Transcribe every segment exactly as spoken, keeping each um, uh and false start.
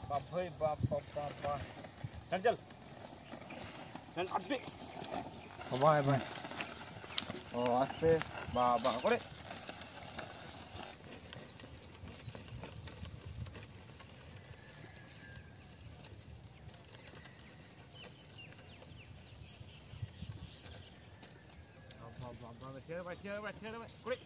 ᱵᱟᱯ ᱵᱷᱟᱹᱭ, ᱵᱟᱯ, ᱵᱟᱯ, ᱵᱟᱯ, ᱵᱟᱯ᱾ ᱪᱟᱞ, ᱪᱟᱞ᱾ ᱪᱟᱞ, ᱟᱯᱮ᱾ ᱵᱟᱭ, ᱵᱟᱭ᱾ ᱚ, ᱟᱥᱛᱮ᱾ ᱵᱟ, ᱵᱟ, ᱠᱚᱨᱮ᱾ ᱵᱟ, ᱵᱟ, ᱵᱟ, ᱵᱟ, ᱪᱷᱮᱲᱮ ᱵᱟᱭ, ᱪᱷᱮᱲᱮ ᱵᱟᱭ, ᱪᱷᱮᱲᱮ ᱵᱟᱭ᱾ ᱠᱚᱨᱮ᱾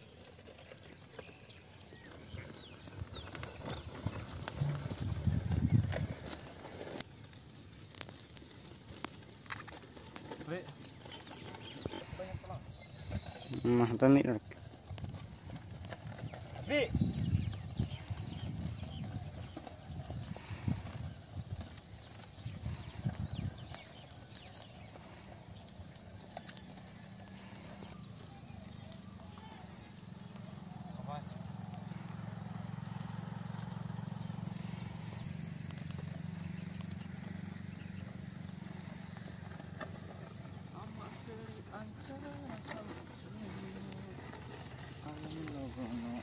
ᱢᱟ, ᱦᱟᱛᱟᱣ ᱢᱤᱫ ᱦᱚᱲ᱾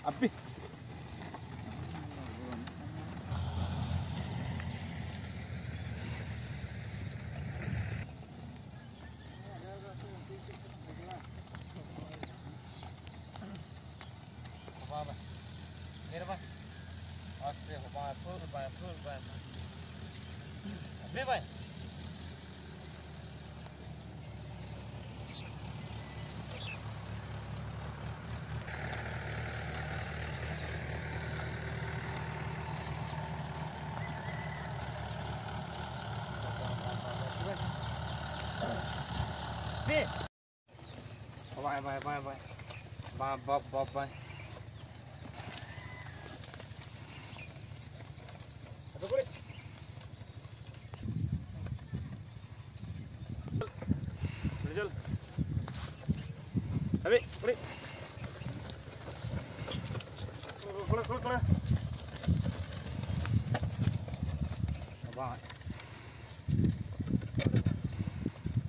ᱟᱯᱮ᱾ ᱦᱚᱵᱟᱭ ᱵᱟᱭ᱾ ᱱᱤᱨ ᱵᱟᱭ᱾ ᱟᱥᱛᱮ ᱦᱚᱵᱟᱭ, ᱯᱷᱩᱞ ᱵᱟᱭ, ᱯᱷᱩᱞ ᱵᱟᱭ᱾ ᱱᱤᱨ ᱵᱟᱭ᱾ ᱫᱮ᱾ ᱵᱟᱭ, ᱵᱟᱭ, ᱵᱟᱭ, ᱵᱟᱭ᱾ ᱵᱟ, ᱵᱟ, ᱵᱟ, ᱵᱟᱭ᱾ ᱟᱫᱚ ᱠᱚᱨᱮ᱾ ᱨᱤᱡᱟᱞ᱾ ᱦᱟᱵᱤ, ᱠᱚᱨᱮ᱾ ᱠᱚᱲᱟ, ᱠᱚᱲᱟ, ᱠᱚᱲᱟ᱾ ᱵᱟᱭ᱾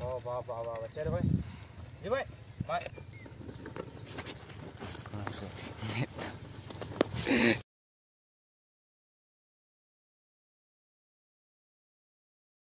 ᱚ, ᱵᱟ, ᱵᱟ, ᱵᱟ, ᱵᱟ᱾ ᱪᱮᱫ ᱨᱮ ᱵᱷᱟᱭ? ᱡᱤ ᱵᱷᱟᱭ? ᱵᱟᱭ᱾